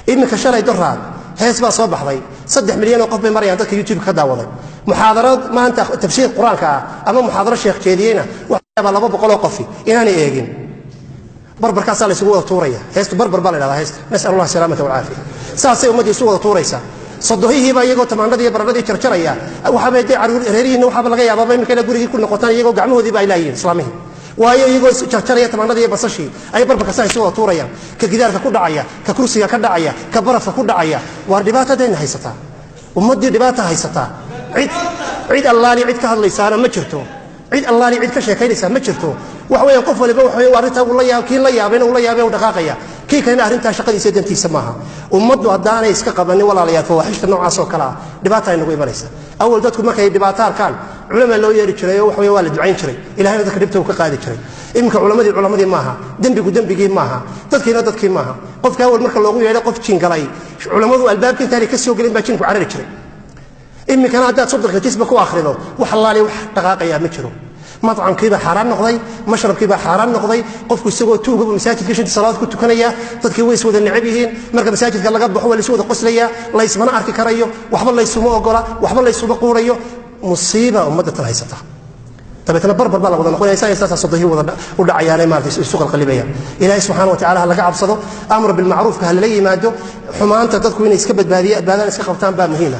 Iminka shalay doraad hees baa soo baxday, 3 milyan oo qof bay marayaan dadka YouTube ka daawaday. Muxaadarad maanta tafsiir qur-aanka ah ama muxaadaro sheekh jeediyeyna waxaa 200 oo qofi inaanay eegin. Barbarkaasaa la isugu wada tuuraya. Heestu barbar baa la dhahdaa heesta. Nasal Allah salaamata walcaafiya. Saasay ummaddii isu wada tuuraysaa. Sodohihiibaa iyagoo tamaandhadii iyo baradhadii jarjaraya. Waxaaba dee caruur reerihiinna waxaaba laga yaabaaba iminka inay gurigii ku noqotaan iyagoo gacmahoodiiba ay laayihiin islaamihii, waayo iyagoo jarjaraya tamaandhadii iyo basashii ay barbarka saa isu wada tuurayaan, ka gidaarka ku dhacaya, ka kursiga ka dhacaya, ka barafka ku dhacaya. Waar dhibaatadayna haysataa, ummaddii dhibaata haysataa. Cid allaali cid ka hadlaysaana ma jirto, cid allaali cid ka sheekaynaysaa ma jirto. Waxa weeyaan qof waliba waxa weeye arrintaa uu la yaab, kii la yaabayna uu la yaabay, uu dhaqaaqaya, kii kalena arrintaa shaqadiisa dantiisa maaha. Ummaddu haddaanay iska qabanin, walaalayaal, fawaaxishta noocaas oo kale ah, dhibaata ay nagu imanaysa. Awal dadku markay dhibaato arkaan culamaa loo yeeri jiray oo waxa weeye waa la ducayn jiray, Ilahayna dadka dhibta uu ka qaadi jiray. Iminka culamadii maaha, dembigu dembigii maaha, dadkiina dadkii maaha. Qofka awal marka loogu yeedho qof jingalay, culammadu albaabka intaanay ka soo gelin baa jinku carari jiray. Iminkana haddaad 30-ka jisba ku akhrido, wax allaali wax dhaqaaqayaa ma jiro. Macamkiibaa xaaraan noqday, mashrabkiibaa xaaraan noqday. Qofku isagoo tuugabu masaajidka shantii salaad ku tukanaya. Dadkii way is wada necab yihiin. Marka masaajidka laga baxo waa laisu wada qoslayaa, laysmana arki karayo, waxba laysuma ogola, waxba laysuma quurayo. Musiiba ummadda tan haysata. Dabeetna barbar baa la wada noqonaya, saasaa sodohii wada u dhacayaanay maarata isu qalqalibayaan. Ilaahay subxaana wa tacala ha laga cabsado, amr bilmacruufka ha lala yimaado, xumaanta dadku inay iska badbaadiya badbaadaan iska qabtaan baa muhiima.